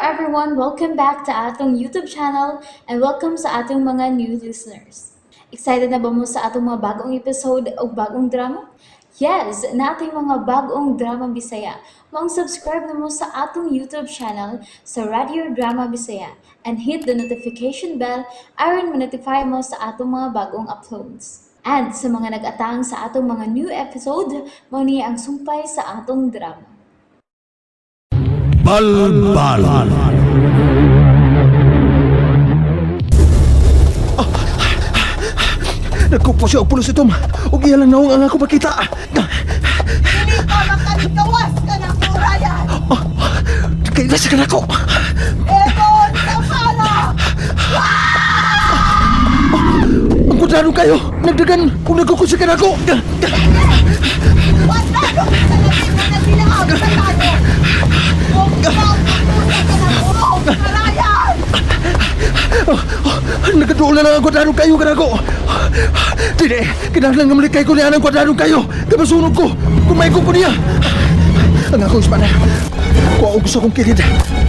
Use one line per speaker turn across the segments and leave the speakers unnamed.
everyone! Welcome back to atong YouTube channel and welcome sa atong mga new listeners. Excited na ba mo sa atong mga bagong episode o bagong drama? Yes, nating mga bagong drama Bisaya. Maong subscribe na mo sa atong YouTube channel sa Radio Drama Bisaya and hit the notification bell aron ma-notify mo sa atong mga bagong uploads. And sa mga nag-atang sa atong mga new episode, mao ni ang sumpay sa atong drama.
Balbal.
Nagkupo siya og pulos itom. Ug iya lang naong ang ako makita.
Dili ka makaligawas ka na ko, Ryan!
Kaila siya kanako.
Ebon sa pala!
Ang kwadrado kayo. Nagdagan ug nagkuko siya kanako.
Kwadrado ka sa labi mo na sila ang sa tano! Kung ikaw putusa ka na ko, Ryan!
Nagaduol na lang ang kwadrado kayo kanako. Dili, kinahanglan nga malikay ko niya ang kwadrado kayo. Kay masunog ko. Kumaygo ko niya. Ang akong espada. Kuha og gusto kong kilid.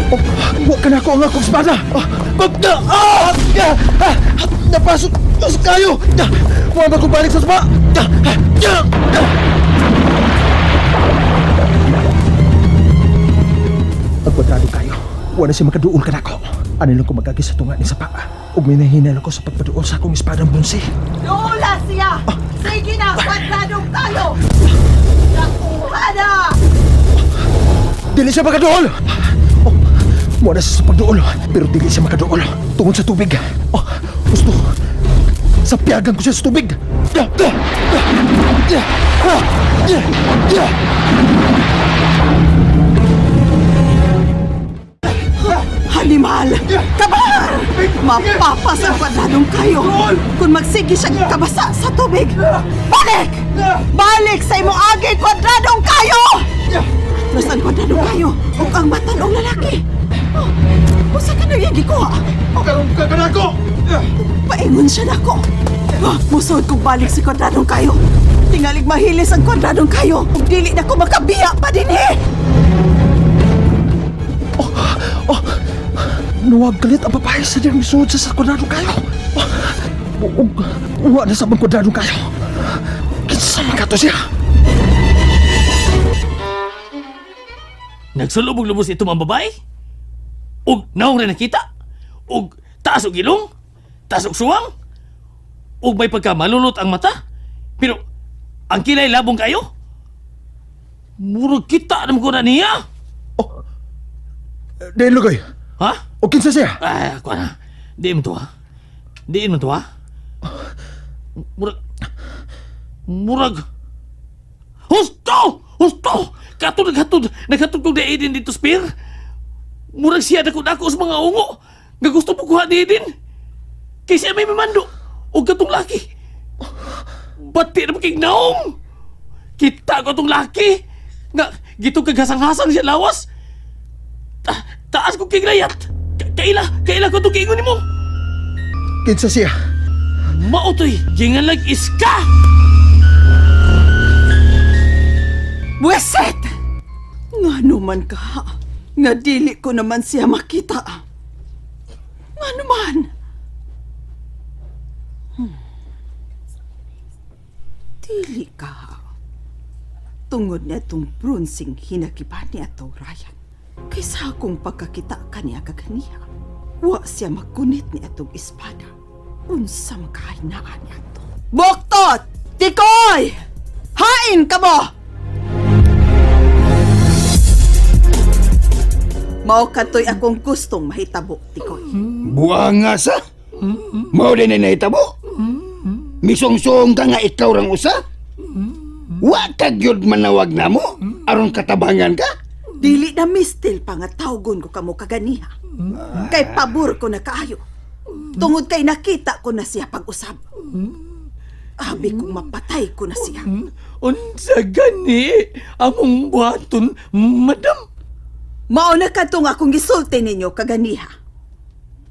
Oh, wa kanako ang akong espada. Oh, ah! Ah! Ah! Napasok pasok kayo. Ah! Wa ba ko balik sa spa? Ah! Ah! Ah! Ang kwadrado kayo. Wala siya makaduol kanako. Ano lang ko magagi sa tunga ni sa paa. Ug minahinal ako sa pagpaduol sa akong espadang bunsi.
Dula siya! Sige na, kwadradong tayo! Nakuha na!
Dili siya makaduol! Oh, wala siya sa pagduol, pero dili siya makaduol. Tungod sa tubig. Oh, gusto. Sa piyagan ko siya sa tubig. Da, da, da, da, ah, da, da.
Animal! Kabar! Mapapas ang kwadradong kayo kung magsige siyang kabasa sa tubig! Balik! Balik sa imong agi kwadradong kayo! Atras ang kwadradong kayo ug ang matanong lalaki! Oh, usa ka na yung gikuha?
Karon ka kanako!
Paingon siya nako. Ah, Musod kong balik sa kwadradong kayo. Tingalig mahilis ang kwadradong kayo. Ug dili na ko makabiya pa din eh.
Oh, nuwag galit ang babae sa diyang misuod sa kwadrado kayo. Oh, ug wa na sa bang kwadrado kayo. Kinsa man kato siya?
Nagsulubog lubos ito mga babae. Ug naong rin nakita. Ug taas og ilong, taas og suwang. Ug may pagka malulot ang mata. Pero ang kilay labong kayo. Murag kita naman ko na niya.
Dahil lugoy.
Ha?
O kinsa siya?
Ay, ako na. Di mo to ha. Di mo to ha. Murag... Murag... Husto! Husto! Kato naghatod, naghatod kong Aiden dito, Spear. Murag siya dako-dako sa mga ungo. Nga gusto mo kuha ni Aiden. Kay siya may mamando. O katong laki. Bati na makig naong. Kita ko tong laki. Nga, gitong kaghasang-hasang siya lawas. Taas ko kay Layat. Kaila, kaila ko itong giingon nimo.
Kinsa siya?
Mautoy, gingalag iska!
Buweset! Nga naman ka. Nga dili ko naman siya makita. Nga naman. Dili ka. Tungod na itong brunsing hinagiban ni atong Ryan. Kaysa akong pagkakita kaniya kaganiya. Wa siya magunit ni atong espada. Unsa makahinaan niya ato. Buktot! Tikoy! Hain ka mo! Mao katoy akong gustong mahitabo, Tikoy.
Buanga sa? Mao din na nahitabo? Misungsung ka nga ikaw rang usa? Wa ka gyud manawag namo aron katabangan ka?
Dili na mistil pa nga tawgon ko kamo kaganiha. Kay pabor ko na kaayo. Tungod kay nakita ko na siya pag-usab. Abi kong mapatay ko na siya.
Unsa gani among buhaton, madam?
Mao na kadtong akong gisulti ninyo kaganiha.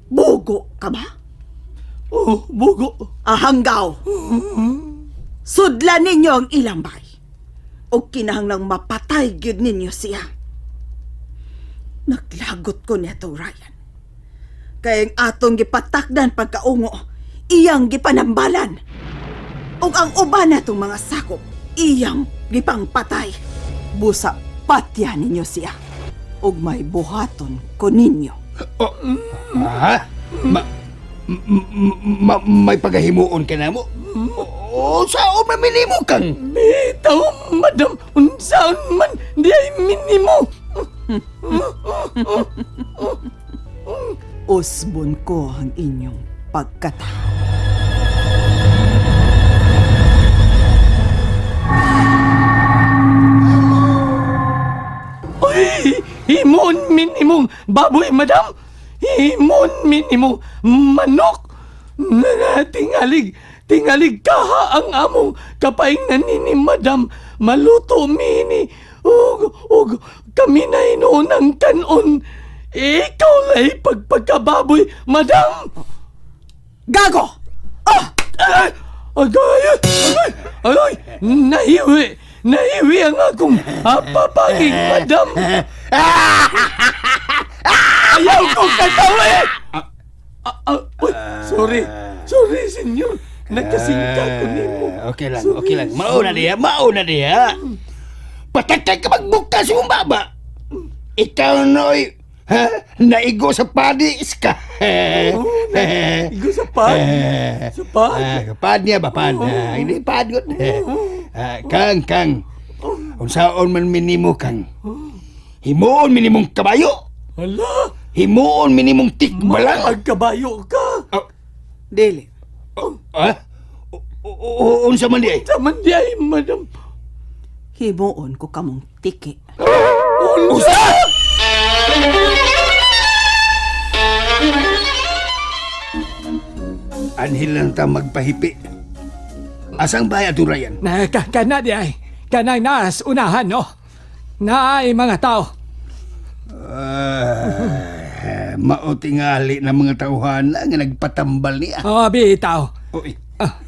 Bugo ka ba?
Oh, bugo.
Ahanggaw. Sudlan ninyo ang ilang bay. O kinahanglang mapatay gyud ninyo siya. Naglagot ko niya to, Ryan. Kaya ang atong gipatakdan pagkaungo, iyang gipanambalan. Ug ang uban natong mga sakop, iyang gipangpatay. Busa patya ninyo siya. Ug may buhaton ko ninyo.
Oh, ha? Ma, may pagahimuon ka na mo? O, sao man minimo kang?
Bitaw, madam, unsaon man di ay minimo.
Usbon ko ang inyong pagkatao.
Uy, himon minimong baboy, madam. Himon minimong manok. Na, tingalig, tingalig kaha ang among kapaingnan nini, madam. Maluto mini. Ug, ug, kami na hinuon ang kanon. Ikaw lay pagpagkababoy, madam.
Gago!
Ah! Ay! Agay! Agay! Agay! Nahiwi! Nahiwi ang akong apapanging, madam! Ayaw kong katawa eh! Ah, uy, sorry. Sorry, senyor. Nakasingka ko nimo.
Okay lang,
Sorry.
okay lang. Mauna niya, mauna niya. Patakay ka magbukas mong baba. Ikaw noy, ha? Naigo sa padis ka.
Oh, Igo sa pad. Sa pad.
Ah, pad niya ba, pad? Ah, hindi pad yun. Ah, kang, kang. Unsaon man minimo kang. Himuon minimong kabayo.
Hala!
Himuon minimong tikbalang.
Magkabayo ka!
Oh,
Dili.
oh, ah? Unsa man di ay?
Taman di ay, madam.
Himuon ko kamong tiki.
Unsa!
Anhil lang ta magpahipi. Asang bahay ato Ryan?
Na, ka, kana di ay. Kanang naas unahan, no? Naay mga tao.
Ah, mao tingali ng mga tauhan nga nagpatambal niya.
Oh, bitaw.
Uy,
Ah,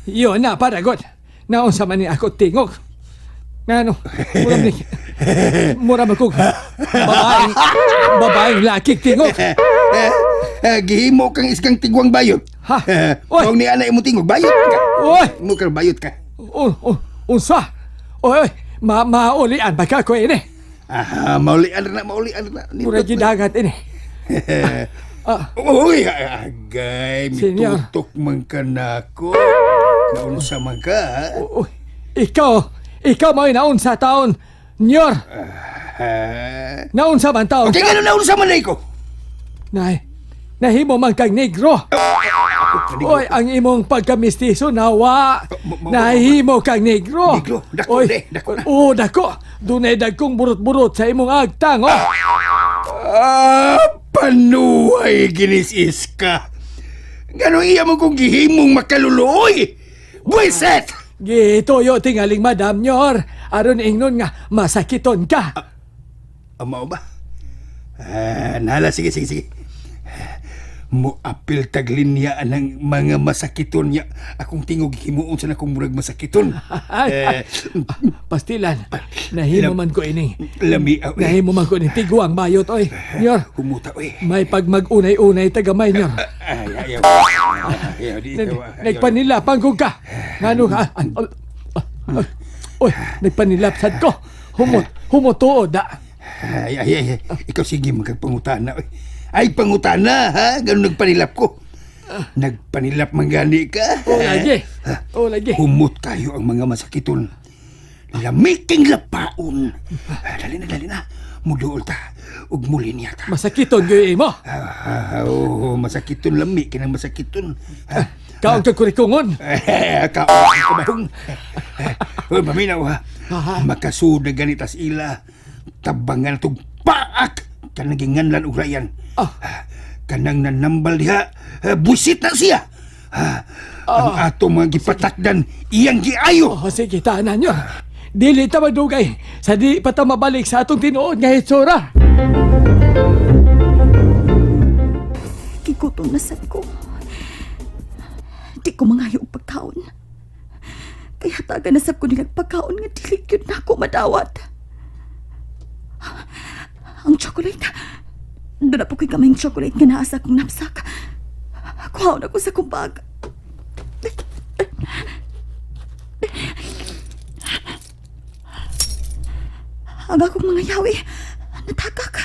yun na, paragot. Naunsa man ni ako tingog. Ngano, mura ni... Mura man kog babaeng, babaeng laki tingog.
eh, eh, gihimo kang iskang tigwang bayot.
Ha?
Eh,
Uy!
Kung ni ana imo tingog bayot ka.
Uy!
Mo kang bayot ka.
Unsa? Oy, oy, maulian ba ka ko ini?
Ah, maulian na, maulian na.
Mura gidagat ini. Ah.
Uy, agay,
Senyor.
mitutok man ka nako. Naunsa man ka, ha?
Uy, ikaw, ikaw mo'y naunsa taon. Nyor,
Ah.
naunsa man taon
Okay,
ka.
ganun naunsa man na ko.
Nay, nahimo man kang negro. Oy, ang imong pagkamistiso nawa. Nahimo kang negro.
Negro? Dako
Oy,
na eh, dako na.
Oo, dako. Dunay dagkong burot-burot sa imong agtang, oh.
Ah, panuhay ginisis ka. Ganun iya mo kong gihimong makaluluoy. Buiset!
Gituyo tingaling madam nyor. Aron ingnon nga masakiton ka.
Amaw ba? Ah, nala, sige, sige, sige. Muapil taglinya ng mga masakiton niya. Akong tingog himuon sa akong murag masakiton.
Ay,
Eh,
pastilan. Nahimo man ko ini.
Lami, ah, uy.
Nahimo man ko ini tiguang bayot oy. Nyor,
Humuta, uy.
may pagmagunay-unay tagamay nyor.
Ay, ayaw. Ayaw, di, ayaw, ayaw.
Nagpanilapang ko ka. Ngano ka? Oy, nagpanilapsad ko. Humot, humutuod da.
Ay, ay, ay, ay. Ikaw sige, magkagpangutana. Uy. Ay, pangutana, ha? Ganun nagpanilap ko. Nagpanilap man gani ka.
O lagi. O lagi.
Humot kayo ang mga masakiton. Lamiking lapaon. Ah, dali na, dali na. Muduol ta. Ug muli niya ta.
Masakiton gyud imo.
Ah, oh, masakiton lami kinang masakiton. Ah,
Kaon ka kurikungon.
Eh, kaon kabahong. Eh, Uy, maminaw ha. Makasuod na ganitas ila. Tabangan tug paak kanang ginganlan og rayan.
Ah.
Kanang nanambal diha, eh, busit na siya. Ah, ang ato mga gipatakdan iyang giayo.
O sige, tahanan nyo. Dili ta magdugay. Sa di pa ta mabalik sa atong tinuod nga hitsura.
Gigutom na sad ko. Di ko mangayo og pagkaon. Kaya taga na sab ko nilang pagkaon nga dili gyud na ako madawat.
Ang chocolate. Doon na po ko'y kamayng chocolate nga naa sa akong knapsack. Kuhaon ako sa akong bag. Ang akong mga yawi, natakak.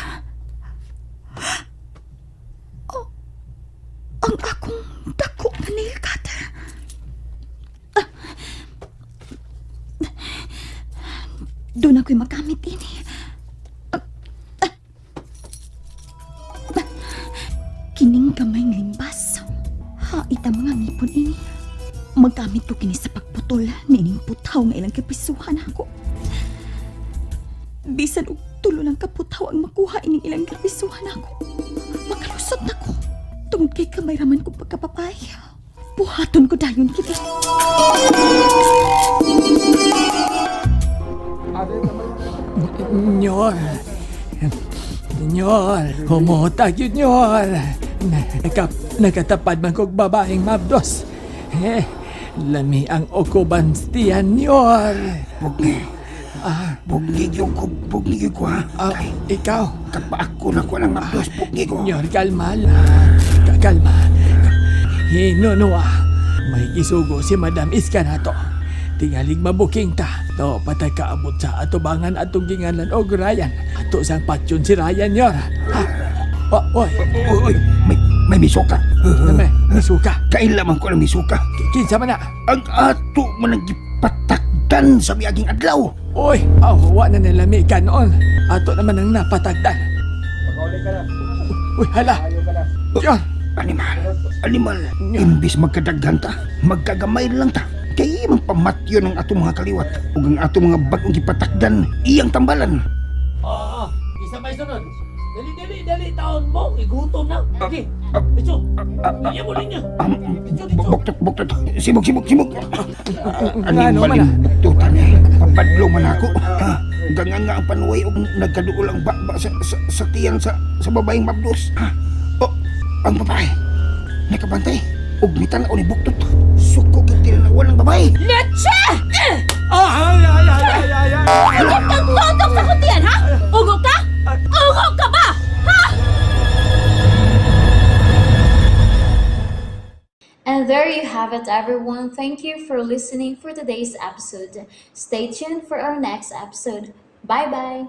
Oh, ang akong dako nga nail cutter. Doon ako'y magamit ini. Kining gamay ng limbas. Hait ang mga ngipon ini. Magamit ko kini sa pagputol niining putaw nga ilang kipisuhan ako. Bisan og tulo lang kaputaw ang makuha ining ilang kipisuhan ako. Makalusot na ko. Tungod kay kamay raman ko pagkapapay. Buhaton ko dayon kini.
Nyor. Nyor, humutag yun, Nyor. Nakatapad man kog babaeng mabdos. Eh, lami ang ukuban tiyan, Nyor.
Bugni. Bugni gyud ko, bugni gyud ko ha.
Ah,
Kay
ikaw,
kapaako na ko ng mabdos, bugni ko.
Nyor, kalma lang. Kalma. Hinunuwa. May gisugo si Madam Iska nato. Tingalig mabuking ta. To patakaabot sa atubangan atong gingalan og Ryan. Ato sang patyon si Ryan, Nyor. Ha? Oh, oy,
Uy, uy, may misuka.
may, may suka.
Kailaman ko ng misuka.
Kinsa man na?
Ang ato man ang gipatakdan sa miaging adlaw.
Oy, aw, wa na nilami ka noon. Ato naman ang napatagdan. Uy, hala. Diyan.
Animal, animal. Imbis magkadaghan ta, magkagamay lang ta. Kay imong pamatyo ng atong mga kaliwat ug ang atong mga bag-ong gipatakdan iyang tambalan.
Oo, isa may sunod. Dali, dali, dali, taon mo. Igutom na. Sige, Bicho. Linya mo, linya.
Buktot, buktot. Sibog, sibog, sibog.
Ngano
Animal
man ah?
buktutan eh. Papadlo man ako. Ha? Gangan nga ang panuway ug nagkaduol ang bakba sa tiyan sa babaeng mabdos. Ha? Oh, ang babae. Nakabantay. Ug mitan-aw ni buktot. Suko gyud tinanawan ang babae.
Leche!
Ah, ay, ay, ay, ay, ay, ay.
Huwag kang tutok sa kutiyan, ha? Ugo ka? Ugo ka ba? Ha?
And there you have it, everyone. Thank you for listening for today's episode. Stay tuned for our next episode. Bye bye.